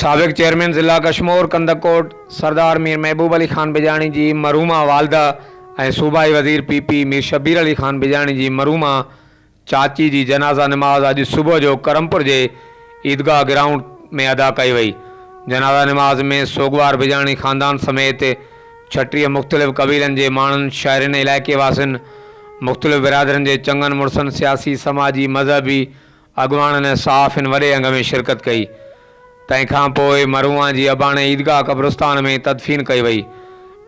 سابق چيئرمين ضلع ڪشمور ڪنڌڪوٽ سردار مير محبوب علي خان بجاڻي جي مرحومه والده ۽ صوبائي وزير پي پي مير شبير علي خان بجاڻي جي مرحومه چاچي جي جنازه نماز اڄ صبح جو ڪرمپور جي عيدگاهه گرائونڊ ۾ ادا ڪئي وئي. جنازه نماز ۾ سوڳوار بجاڻي خاندان سميت 36 مختلف قبيلن جي ماڻهن، شهرين، علائقي واسين، مختلف برادرين جي چڱن مڙسن، سياسي، سماجي، مذهبي اڳواڻن ۽ صحافين وڏي انگ ۾ شرڪت ڪئي. تنهن کان پوء مرحومه جي اباڻي عيدگاهه قبرستان ۾ تدفين ڪئي وئي.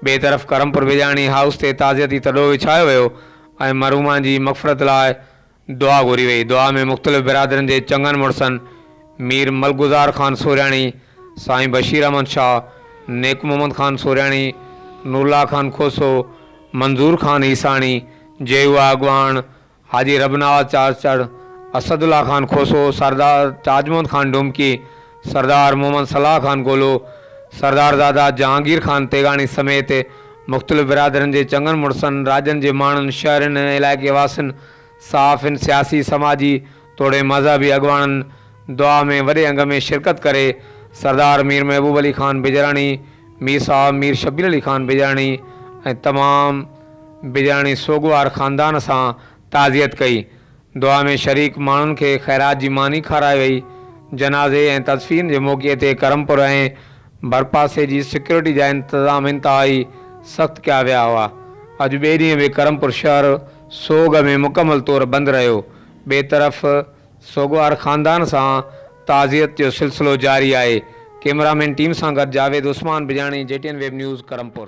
ٻئي طرف ڪرمپور بجاڻي هائوس تي تعزيتي تڏو وڇايو ويو ۽ مرحومه جي مغفرت لاء دعا گهري وئي. دعا ۾ مختلف برادرين جي چڱن مڙسن مير ملگزار خان سورياڻي، سائين بشير احمد شاهه، نيڪ محمد خان سورياڻي، نورالله خان کوسو، منظور خان عيساڻي، جي يو آء اڳواڻ حاجي ربنواز چاچڙ، اسد الله خان کوسو، سردار تاج محمد خان ڊومڪي، سردار محمد صلاح خان گولو، سردارزاده جهانگير خان تيغاڻي سميت مختلف برادرين جي چڱن مڙسن، راڄن جي ماڻهن، شهرين ۽ علائقي واسين، صحافين، سياسي، سماجي توڙي مذهبي اڳواڻن دعا ۾ وڏي انگ ۾ شرڪت ڪري سردار مير محبوب علي خان بجراڻي، مير صاحب مير شبير علي خان بجراڻي ۽ تمام بجراڻي سوڳوار خاندان سان تعزيت ڪئي. دعا ۾ شريڪ ماڻهن کي خيرات جي ماني کارائي وئي. جنازي ۽ تدفين جي موقعي تي ڪرمپور ۽ ڀرپاسي جي سيڪيورٽي جا انتظام انتهائي سخت ڪيا ويا هئا. اڄ ٻئي ڏينهن به ڪرمپور شهر سوڳ ۾ مڪمل طور بند رهيو. ٻئي طرف سوڳوار خاندان سان تعزيت جو سلسلو جاري آهي. ڪئميرامين ٽيم سان گڏ Javed Usman Bijani, G T N web news, Karampur.